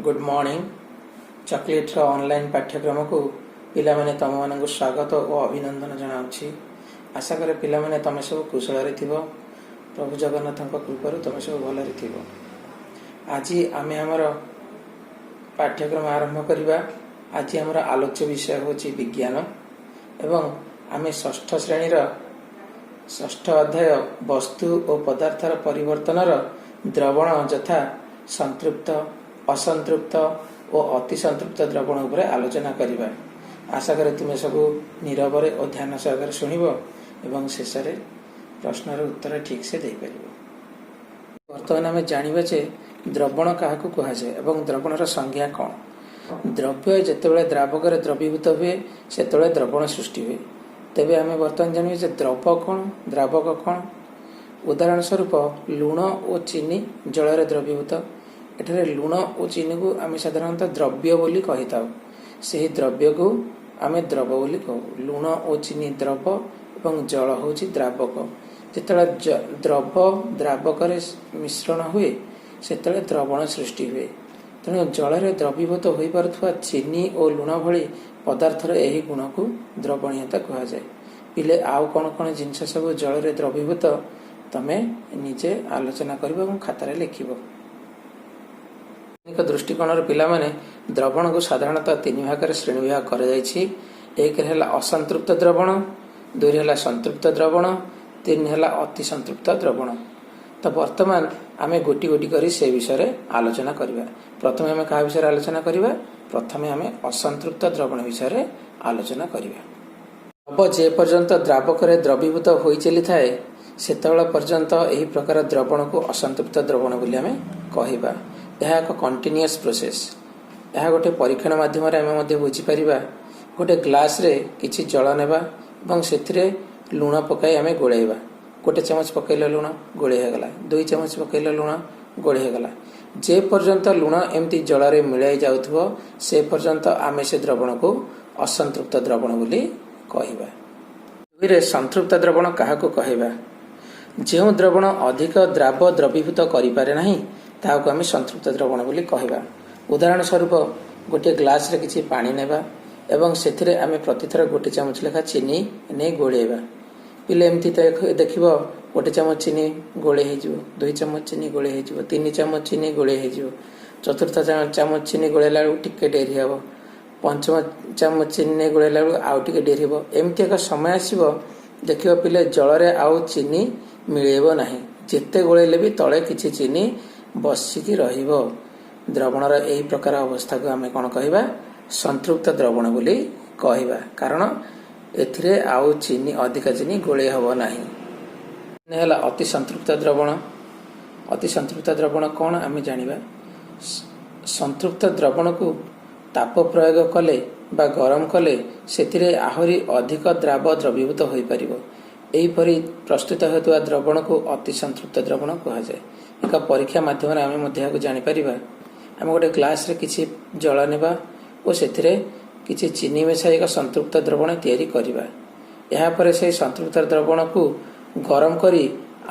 Good morning. ଚକୋଲେଟ୍ର online ପାଠ୍ୟକ୍ରମକୁ ପିଲାମାନେ, ତମମାନଙ୍କୁ ସ୍ୱାଗତ ଓ ଅଭିନନ୍ଦନ ଜଣାଉଛି। ଆଶା କରେ ପିଲାମାନେ, ତମେ ସବୁ କୁଶଳରେ ଥିବ। ପ୍ରଭୁ ଜଗନ୍ନାଥଙ୍କ କୃପାରୁ ତମେ ସବୁ ଭଲରେ ଥିବ। ଆଜି ଆମେ ଆମର ପାଠ୍ୟକ୍ରମ ଆରମ୍ଭ କରିବା। ଆଜି ଆମର ଆଲୋଚ୍ୟ ବିଷୟ ହେଉଛି ବିଜ୍ଞାନ ଏବଂ ଆମେ ଷଷ୍ଠ ଶ୍ରେଣୀର ଷଷ୍ଠ ଅଧ୍ୟାୟ ବସ୍ତୁ ଓ ପଦାର୍ଥର ପରିବର୍ତ୍ତନର ଦ୍ରବଣ ଯଥା ସଂତୃପ୍ତ, ଅସନ୍ତୃପ୍ତ ଓ ଅତି ସଂତୃପ୍ତ ଦ୍ରବଣ ଉପରେ ଆଲୋଚନା କରିବା। ଆଶା କରେ ତୁମେ ସବୁ ନୀରବରେ ଓ ଧ୍ୟାନ ସହକାରେ ଶୁଣିବ ଏବଂ ଶେଷରେ ପ୍ରଶ୍ନର ଉତ୍ତର ଠିକ୍ ସେ ଦେଇପାରିବ। ବର୍ତ୍ତମାନ ଆମେ ଜାଣିବା ଯେ ଦ୍ରବଣ କାହାକୁ କୁହାଯାଏ ଏବଂ ଦ୍ରବଣର ସଂଜ୍ଞା କ'ଣ। ଦ୍ରବ୍ୟ ଯେତେବେଳେ ଦ୍ରାବକରେ ଦ୍ରବୀଭୂତ ହୁଏ, ସେତେବେଳେ ଦ୍ରବଣ ସୃଷ୍ଟି ହୁଏ। ତେବେ ଆମେ ବର୍ତ୍ତମାନ ଜାଣିବା ଯେ ଦ୍ରବ କ'ଣ, ଦ୍ରାବକ କ'ଣ। ଉଦାହରଣ ସ୍ୱରୂପ, ଲୁଣ ଓ ଚିନି ଜଳରେ ଦ୍ରବୀଭୂତ। ଏଠାରେ ଲୁଣ ଓ ଚିନିକୁ ଆମେ ସାଧାରଣତଃ ଦ୍ରବ୍ୟ ବୋଲି କହିଥାଉ। ସେହି ଦ୍ରବ୍ୟକୁ ଆମେ ଦ୍ରବ ବୋଲି କହୁ। ଲୁଣ ଓ ଚିନି ଦ୍ରବ ଏବଂ ଜଳ ହେଉଛି ଦ୍ରାବକ। ଯେତେବେଳେ ଦ୍ରବ ଦ୍ରାବକରେ ମିଶ୍ରଣ ହୁଏ, ସେତେବେଳେ ଦ୍ରବଣ ସୃଷ୍ଟି ହୁଏ। ତେଣୁ ଜଳରେ ଦ୍ରବୀଭୂତ ହୋଇପାରୁଥିବା ଚିନି ଓ ଲୁଣ ଭଳି ପଦାର୍ଥର ଏହି ଗୁଣକୁ ଦ୍ରବଣୀୟତା କୁହାଯାଏ। ପିଲେ, ଆଉ କ'ଣ କ'ଣ ଜିନିଷ ସବୁ ଜଳରେ ଦ୍ରବୀଭୂତ, ତମେ ନିଜେ ଆଲୋଚନା କରିବ ଏବଂ ଖାତାରେ ଲେଖିବ। ଦୃଷ୍ଟିକୋଣରୁ ପିଲାମାନେ, ଦ୍ରବଣକୁ ସାଧାରଣତଃ ତିନି ଭାଗରେ ଶ୍ରେଣୀ ବିଭାଗ କରାଯାଇଛି। ଏକରେ ହେଲା ଅସନ୍ତୃପ୍ତ ଦ୍ରବଣ, ଦୁଇରେ ହେଲା ସଂତୃପ୍ତ ଦ୍ରବଣ, ତିନି ହେଲା ଅତି ସଂତୃପ୍ତ ଦ୍ରବଣ। ତ ବର୍ତ୍ତମାନ ଆମେ ଗୋଟି ଗୋଟି କରି ସେ ବିଷୟରେ ଆଲୋଚନା କରିବା। ପ୍ରଥମେ ଆମେ କାହା ବିଷୟରେ ଆଲୋଚନା କରିବା? ପ୍ରଥମେ ଆମେ ଅସନ୍ତୃପ୍ତ ଦ୍ରବଣ ବିଷୟରେ ଆଲୋଚନା କରିବା। ଦ୍ରବ ଯେ ପର୍ଯ୍ୟନ୍ତ ଦ୍ରାବକରେ ଦ୍ରବୀଭୂତ ହୋଇ ଚାଲିଥାଏ, ସେତେବେଳେ ପର୍ଯ୍ୟନ୍ତ ଏହି ପ୍ରକାର ଦ୍ରବଣକୁ ଅସନ୍ତୃପ୍ତ ଦ୍ରବଣ ବୋଲି ଆମେ କହିବା। ଏହା ଏକ କଣ୍ଟିନ୍ୟୁଅସ୍ ପ୍ରୋସେସ୍। ଏହା ଗୋଟେ ପରୀକ୍ଷଣ ମାଧ୍ୟମରେ ଆମେ ମଧ୍ୟ ବୁଝିପାରିବା। ଗୋଟେ ଗ୍ଲାସରେ କିଛି ଜଳ ନେବା ଏବଂ ସେଥିରେ ଲୁଣ ପକାଇ ଆମେ ଗୋଳେଇବା। ଗୋଟେ ଚାମଚ ପକାଇଲେ ଲୁଣ ଗୋଳେଇ ହେଇଗଲା। 2 ଚାମଚ ପକାଇଲେ ଲୁଣ ଗୋଳେଇ ହେଇଗଲା। ଯେ ପର୍ଯ୍ୟନ୍ତ ଲୁଣ ଏମିତି ଜଳରେ ମିଳାଇ ଯାଉଥିବ, ସେ ପର୍ଯ୍ୟନ୍ତ ଆମେ ସେ ଦ୍ରବଣକୁ ଅସନ୍ତୃପ୍ତ ଦ୍ରବଣ ବୋଲି କହିବା। ଦୁଇରେ ସଂତୃପ୍ତ ଦ୍ରବଣ କାହାକୁ କହିବା? ଯେଉଁ ଦ୍ରବଣ ଅଧିକ ଦ୍ରାବ ଦ୍ରବୀଭୂତ କରିପାରେ ନାହିଁ, ତାହାକୁ ଆମେ ସଂତୃପ୍ତ ଦ୍ରବଣ ବୋଲି କହିବା। ଉଦାହରଣ ସ୍ୱରୂପ, ଗୋଟିଏ ଗ୍ଲାସରେ କିଛି ପାଣି ନେବା ଏବଂ ସେଥିରେ ଆମେ ପ୍ରତିଥର ଗୋଟେ ଚାମଚ ଲେଖା ଚିନି ନେଇ ଗୋଳେଇବା। ପିଲେ, ଏମିତି ଦେଖିବ, ଗୋଟେ ଚାମଚ ଚିନି ଗୋଳେଇ ହେଇଯିବ, 2 ଚାମଚ ଚିନି ଗୋଳେଇ ହେଇଯିବ, 3 ଚାମଚ ଚିନି ଗୋଳେଇ ହେଇଯିବ। ଚତୁର୍ଥ ଚାମଚ ଚିନି ଗୋଳେଇଲା ବେଳକୁ ଟିକେ ଡେରି ହେବ। ପଞ୍ଚମ ଚାମଚ ଚିନି ଗୋଳେଇଲା ବେଳକୁ ଆଉ ଟିକେ ଡେରି ହେବ। ଏମିତି ଏକ ସମୟ ଆସିବ, ଦେଖିବ ପିଲେ, ଜଳରେ ଆଉ ଚିନି ମିଳେଇବ ନାହିଁ। ଯେତେ ଗୋଳେଇଲେ ବି ତଳେ କିଛି ଚିନି ବସିକି ରହିବ। ଦ୍ରବଣର ଏହି ପ୍ରକାର ଅବସ୍ଥାକୁ ଆମେ କ'ଣ କହିବା? ସଂତୃପ୍ତ ଦ୍ରବଣ ବୋଲି କହିବା। କାରଣ ଏଥିରେ ଆଉ ଚିନି, ଅଧିକା ଚିନି ଗୋଳେଇ ହେବ ନାହିଁ। ହେଲା ଅତି ସଂତୃପ୍ତ ଦ୍ରବଣ। ଅତି ସଂତୃପ୍ତ ଦ୍ରବଣ କ'ଣ ଆମେ ଜାଣିବା। ସଂତୃପ୍ତ ଦ୍ରବଣକୁ ତାପ ପ୍ରୟୋଗ କଲେ ବା ଗରମ କଲେ ସେଥିରେ ଆହୁରି ଅଧିକ ଦ୍ରାବ ଦ୍ରବୀଭୂତ ହୋଇପାରିବ। ଏହିପରି ପ୍ରସ୍ତୁତ ହେଉଥିବା ଦ୍ରବଣକୁ ଅତି ସଂତୃପ୍ତ ଦ୍ରବଣ କୁହାଯାଏ। ଏକ ପରୀକ୍ଷା ମାଧ୍ୟମରେ ଆମେ ମଧ୍ୟ ଏହାକୁ ଜାଣିପାରିବା। ଆମେ ଗୋଟେ ଗ୍ଲାସରେ କିଛି ଜଳ ନେବା ଓ ସେଥିରେ କିଛି ଚିନି ମିଶାଇ ଏକ ସଂତୃପ୍ତ ଦ୍ରବଣ ତିଆରି କରିବା। ଏହାପରେ ସେହି ସଂତୃପ୍ତ ଦ୍ରବଣକୁ ଗରମ କରି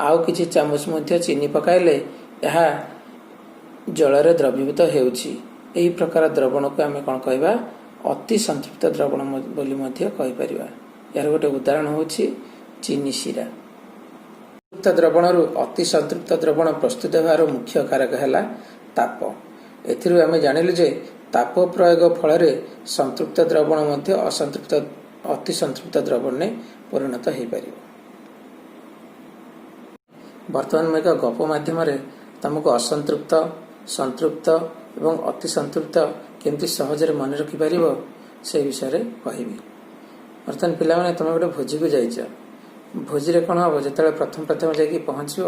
ଆଉ କିଛି ଚାମଚ ମଧ୍ୟ ଚିନି ପକାଇଲେ ଏହା ଜଳରେ ଦ୍ରବୀଭୂତ ହେଉଛି। ଏହି ପ୍ରକାର ଦ୍ରବଣକୁ ଆମେ କ'ଣ କହିବା? ଅତି ସଂତୃପ୍ତ ଦ୍ରବଣ ବୋଲି ମଧ୍ୟ କହିପାରିବା। ଏହାର ଗୋଟେ ଉଦାହରଣ ହେଉଛି ଚିନି ଶିରା। ସଂତୃପ୍ତ ଦ୍ରବଣରୁ ଅତି ସଂତୃପ୍ତ ଦ୍ରବଣ ପ୍ରସ୍ତୁତ ହେବାର ମୁଖ୍ୟ କାରକ ହେଲା ତାପ। ଏଥିରୁ ଆମେ ଜାଣିଲୁ ଯେ ତାପ ପ୍ରୟୋଗ ଫଳରେ ସଂତୃପ୍ତ ଦ୍ରବଣ ମଧ୍ୟ ଅସନ୍ତୃପ୍ତ ଅତି ସଂତୃପ୍ତ ଦ୍ରବଣରେ ପରିଣତ ହୋଇପାରିବ। ବର୍ତ୍ତମାନ ମୁଁ ଏକ ଗପ ମାଧ୍ୟମରେ ତମକୁ ଅସନ୍ତୃପ୍ତ, ସଂତୃପ୍ତ ଏବଂ ଅତି ସଂତୃପ୍ତ କେମିତି ସହଜରେ ମନେ ରଖିପାରିବ, ସେ ବିଷୟରେ କହିବି। ବର୍ତ୍ତମାନ ପିଲାମାନେ, ତମେ ଗୋଟେ ଭୋଜିକୁ ଯାଇଛ। ଭୋଜିରେ କ'ଣ ହବ? ଯେତେବେଳେ ପ୍ରଥମେ ପ୍ରଥମେ ଯାଇକି ପହଞ୍ଚିବ,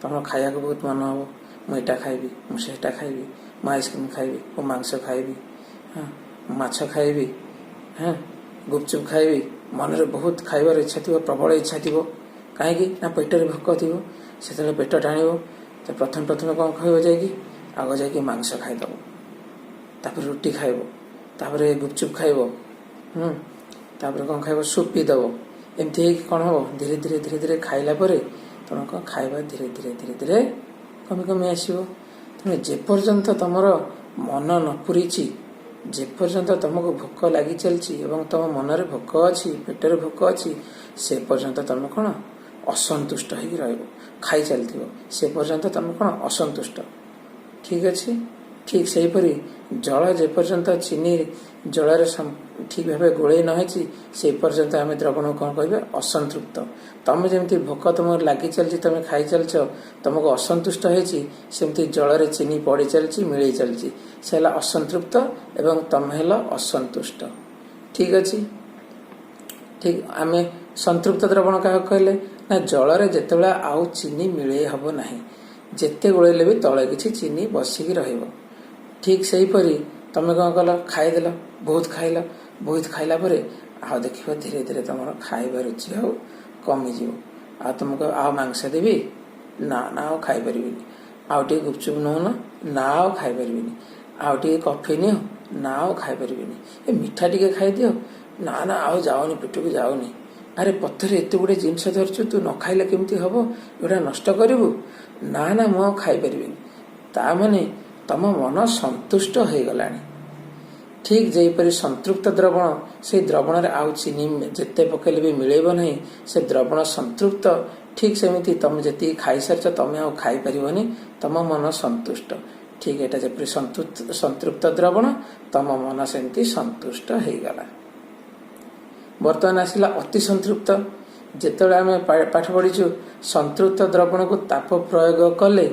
ତମର ଖାଇବାକୁ ବହୁତ ମନ ହବ। ମୁଁ ଏଇଟା ଖାଇବି, ମୁଁ ସେଇଟା ଖାଇବି, ମୁଁ ଆଇସ୍କ୍ରିମ୍ ଖାଇବି, ମୁଁ ମାଂସ ଖାଇବି, ହଁ, ମୁଁ ମାଛ ଖାଇବି, ହଁ, ଗୁପଚୁପ ଖାଇବି। ମନରେ ବହୁତ ଖାଇବାର ଇଚ୍ଛା ଥିବ, ପ୍ରବଳ ଇଚ୍ଛା ଥିବ। କାହିଁକି ନା ପେଟରେ ଭୋକ ଥିବ। ସେତେବେଳେ ପେଟ ଟାଣିବ। ତ ପ୍ରଥମେ ପ୍ରଥମେ କ'ଣ ଖାଇବ? ଯାଇକି ଆଗ ଯାଇକି ମାଂସ ଖାଇଦେବ, ତାପରେ ରୁଟି ଖାଇବ, ତାପରେ ଗୁପଚୁପ ଖାଇବ, ତାପରେ କ'ଣ ଖାଇବ? ସୁପ୍ ପିଇଦେବ। ଏମିତି ହେଇକି କ'ଣ ହବ? ଧୀରେ ଧୀରେ ଧୀରେ ଧୀରେ ଖାଇଲା ପରେ ତମେ କ'ଣ ଖାଇବା ଧୀରେ ଧୀରେ ଧୀରେ ଧୀରେ କମି କମି ଆସିବ। ତେଣୁ ଯେପର୍ଯ୍ୟନ୍ତ ତମର ମନ ନ ପୁରିଛି, ଯେପର୍ଯ୍ୟନ୍ତ ତୁମକୁ ଭୋକ ଲାଗି ଚାଲିଛି ଏବଂ ତୁମ ମନରେ ଭୋକ ଅଛି, ପେଟରେ ଭୋକ ଅଛି, ସେ ପର୍ଯ୍ୟନ୍ତ ତୁମେ କ'ଣ ଅସନ୍ତୁଷ୍ଟ ହେଇକି ରହିବ, ଖାଇ ଚାଲିଥିବ, ସେ ପର୍ଯ୍ୟନ୍ତ ତୁମେ କ'ଣ ଅସନ୍ତୁଷ୍ଟ। ଠିକ୍ ଅଛି। ଠିକ୍ ସେହିପରି ଜଳ ଯେପର୍ଯ୍ୟନ୍ତ ଚିନି ଜଳରେ ଠିକ୍ ଭାବେ ଗୋଳେଇ ନ ହେଇଛି, ସେ ପର୍ଯ୍ୟନ୍ତ ଆମେ ଦ୍ରବଣକୁ କ'ଣ କହିବା? ଅସନ୍ତୃପ୍ତ। ତମେ ଯେମିତି ଭୋକ ତୁମର ଲାଗି ଚାଲିଛି, ତମେ ଖାଇ ଚାଲିଛ, ତମକୁ ଅସନ୍ତୁଷ୍ଟ ହେଇଛି, ସେମିତି ଜଳରେ ଚିନି ପଡ଼ି ଚାଲିଛି, ମିଳେଇ ଚାଲିଛି, ସେ ହେଲା ଅସନ୍ତୃପ୍ତ ଏବଂ ତମେ ହେଲ ଅସନ୍ତୁଷ୍ଟ। ଠିକ୍ ଅଛି। ଠିକ୍ ଆମେ ସନ୍ତୃପ୍ତ ଦ୍ରବଣ କାହାକୁ କହିଲେ ନା, ଜଳରେ ଯେତେବେଳେ ଆଉ ଚିନି ମିଳେଇ ହେବ ନାହିଁ, ଯେତେ ଗୋଳେଇଲେ ବି ତଳେ କିଛି ଚିନି ବସିକି ରହିବ। ଠିକ୍ ସେହିପରି ତମେ କ'ଣ କଲ? ଖାଇଦେଲ, ବହୁତ ଖାଇଲ। ବହୁତ ଖାଇଲା ପରେ ଆଉ ଦେଖିବ ଧୀରେ ଧୀରେ ତମର ଖାଇବା ରୁଚି ଆଉ କମିଯିବ। ଆଉ ତମକୁ ଆଉ ମାଂସ ଦେବି? ନା ନା, ଆଉ ଖାଇପାରିବିନି। ଆଉ ଟିକେ ଗୁପଚୁପ ନଉନ? ନା, ଆଉ ଖାଇପାରିବିନି। ଆଉ ଟିକେ କଫି ନିଅ? ନା, ଆଉ ଖାଇପାରିବିନି। ଏ ମିଠା ଟିକେ ଖାଇଦିଅ? ନା ନା, ଆଉ ଯାଉନି, ପେଟକୁ ଯାଉନି। ଆରେ, ପଥରେ ଏତେ ଗୁଡ଼ିଏ ଜିନିଷ ଧରିଛୁ, ତୁ ନ ଖାଇଲେ କେମିତି ହବ? ଏଗୁଡ଼ା ନଷ୍ଟ କରିବୁ? ନା ନା, ମୁଁ ଆଉ ଖାଇପାରିବିନି। ତା ମାନେ ତମ ମନ ସନ୍ତୁଷ୍ଟ ହେଇଗଲାଣି। ଠିକ୍ ଯେପରି ସନ୍ତୃପ୍ତ ଦ୍ରବଣ, ସେଇ ଦ୍ରବଣରେ ଆଉ ଚିନି ଯେତେ ପକେଇଲେ ବି ମିଳେଇବ ନାହିଁ, ସେ ଦ୍ରବଣ ସନ୍ତୃପ୍ତ। ଠିକ୍ ସେମିତି ତମେ ଯେତିକି ଖାଇସାରିଛ, ତମେ ଆଉ ଖାଇପାରିବନି, ତମ ମନ ସନ୍ତୁଷ୍ଟ। ଠିକ୍ ଏଇଟା ଯେପରି ସନ୍ତୃପ୍ତ ଦ୍ରବଣ, ତମ ମନ ସେମିତି ସନ୍ତୁଷ୍ଟ ହେଇଗଲା। ବର୍ତ୍ତମାନ ଆସିଲା ଅତି ସନ୍ତୃପ୍ତ। ଯେତେବେଳେ ଆମେ ପାଠ ପଢ଼ିଛୁ, ସନ୍ତୃପ୍ତ ଦ୍ରବଣକୁ ତାପ ପ୍ରୟୋଗ କଲେ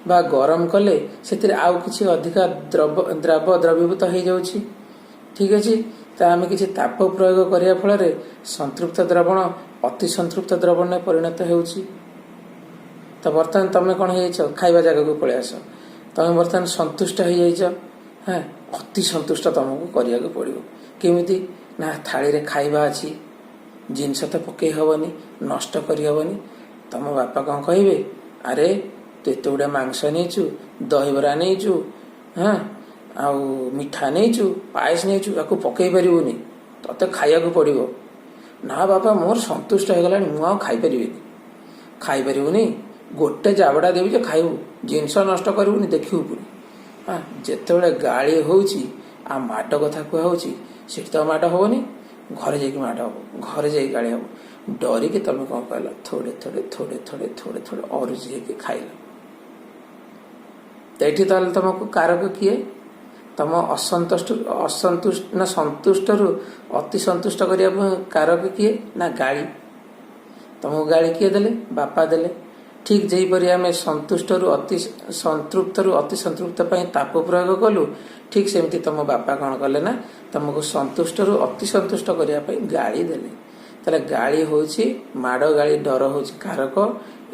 ବା ଗରମ କଲେ ସେଥିରେ ଆଉ କିଛି ଅଧିକା ଦ୍ରବ ଦ୍ରବୀଭୂତ ହେଇଯାଉଛି। ଠିକ୍ ଅଛି। ତ ଆମେ କିଛି ତାପ ପ୍ରୟୋଗ କରିବା ଫଳରେ ସନ୍ତୃପ୍ତ ଦ୍ରବଣ ଅତି ସନ୍ତୃପ୍ତ ଦ୍ରବଣରେ ପରିଣତ ହେଉଛି। ତ ବର୍ତ୍ତମାନ ତମେ କ'ଣ ହେଇଯାଇଛ? ଖାଇବା ଜାଗାକୁ ପଳେଇ ଆସ। ତମେ ବର୍ତ୍ତମାନ ସନ୍ତୁଷ୍ଟ ହେଇଯାଇଛ। ହଁ, ଅତି ସନ୍ତୁଷ୍ଟ ତମକୁ କରିବାକୁ ପଡ଼ିବ। କେମିତି ନା, ଥାଳିରେ ଖାଇବା ଅଛି, ଜିନିଷ ତ ପକେଇ ହବନି, ନଷ୍ଟ କରିହବନି। ତମ ବାପା କ'ଣ କହିବେ? ଆରେ, ତୁ ଏତେ ଗୁଡ଼େ ମାଂସ ନେଇଛୁ, ଦହିବରା ନେଇଛୁ, ହଁ, ଆଉ ମିଠା ନେଇଛୁ, ପାଏସ ନେଇଛୁ, ତାକୁ ପକେଇ ପାରିବୁନି, ତତେ ଖାଇବାକୁ ପଡ଼ିବ। ନା ବାପା, ମୋର ସନ୍ତୁଷ୍ଟ ହେଇଗଲାଣି, ମୁଁ ଆଉ ଖାଇପାରିବିନି। ଖାଇପାରିବୁନି? ଗୋଟେ ଜାବଡ଼ା ଦେବି ଯେ ଖାଇବୁ। ଜିନିଷ ନଷ୍ଟ କରିବୁନି, ଦେଖିବୁ ପୁଣି। ହଁ, ଯେତେବେଳେ ଗାଳି ହଉଛି ଆଉ ମାଡ଼ କଥା କୁହା ହଉଛି, ସେଠି ତ ମାଡ଼ ହବନି, ଘରେ ଯାଇକି ମାଡ଼ ହବ, ଘରେ ଯାଇକି ଗାଳି ହବ। ଡରିକି ତମେ କ'ଣ କହିଲ? ଥୋଡ଼େ ଥୋଡ଼େ ଥୋଡ଼େ ଥୋଡ଼େ ଥୋଡ଼େ ଥୋଡ଼େ ଅରୁଚି ହେଇକି ଖାଇଲ। ତ ଏଠି ତାହେଲେ ତମକୁ କାରକ କିଏ? ତମ ଅସନ୍ତୁଷ୍ଟ ଅସନ୍ତୁଷ୍ଟ ନା ସନ୍ତୁଷ୍ଟରୁ ଅତି ସନ୍ତୁଷ୍ଟ କରିବା ପାଇଁ କାରକ କିଏ? ନା ଗାଳି। ତମକୁ ଗାଳି କିଏ ଦେଲେ? ବାପା ଦେଲେ। ଠିକ୍ ଯେହିପରି ଆମେ ସନ୍ତୁଷ୍ଟରୁ ଅତି ସନ୍ତୃପ୍ତରୁ ଅତି ସନ୍ତୃପ୍ତ ପାଇଁ ତାପ ପ୍ରୟୋଗ କଲୁ, ଠିକ୍ ସେମିତି ତମ ବାପା କ'ଣ କଲେ ନା, ତମକୁ ସନ୍ତୁଷ୍ଟରୁ ଅତି ସନ୍ତୁଷ୍ଟ କରିବା ପାଇଁ ଗାଳି ଦେଲେ। ତାହେଲେ ଗାଳି ହେଉଛି ମାଡ଼, ଗାଳି ଡର ହେଉଛି କାରକ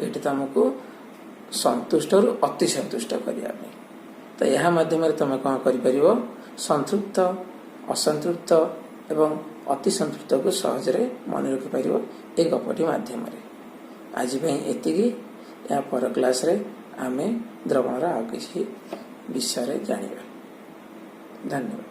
ଏଠି ତମକୁ ସନ୍ତୁଷ୍ଟରୁ ଅତି ସନ୍ତୁଷ୍ଟ କରିବା ପାଇଁ। ତ ଏହା ମାଧ୍ୟମରେ ତମେ କ'ଣ କରିପାରିବ? ସନ୍ତୃପ୍ତ, ଅସନ୍ତୃପ୍ତ ଏବଂ ଅତି ସନ୍ତୃପ୍ତକୁ ସହଜରେ ମନେ ରଖିପାରିବ ଏ ଗପଟି ମାଧ୍ୟମରେ। ଆଜି ପାଇଁ ଏତିକି। ଏହା ପର କ୍ଲାସରେ ଆମେ ଦ୍ରବଣର ଆଉ କିଛି ବିଷୟରେ ଜାଣିବା। ଧନ୍ୟବାଦ।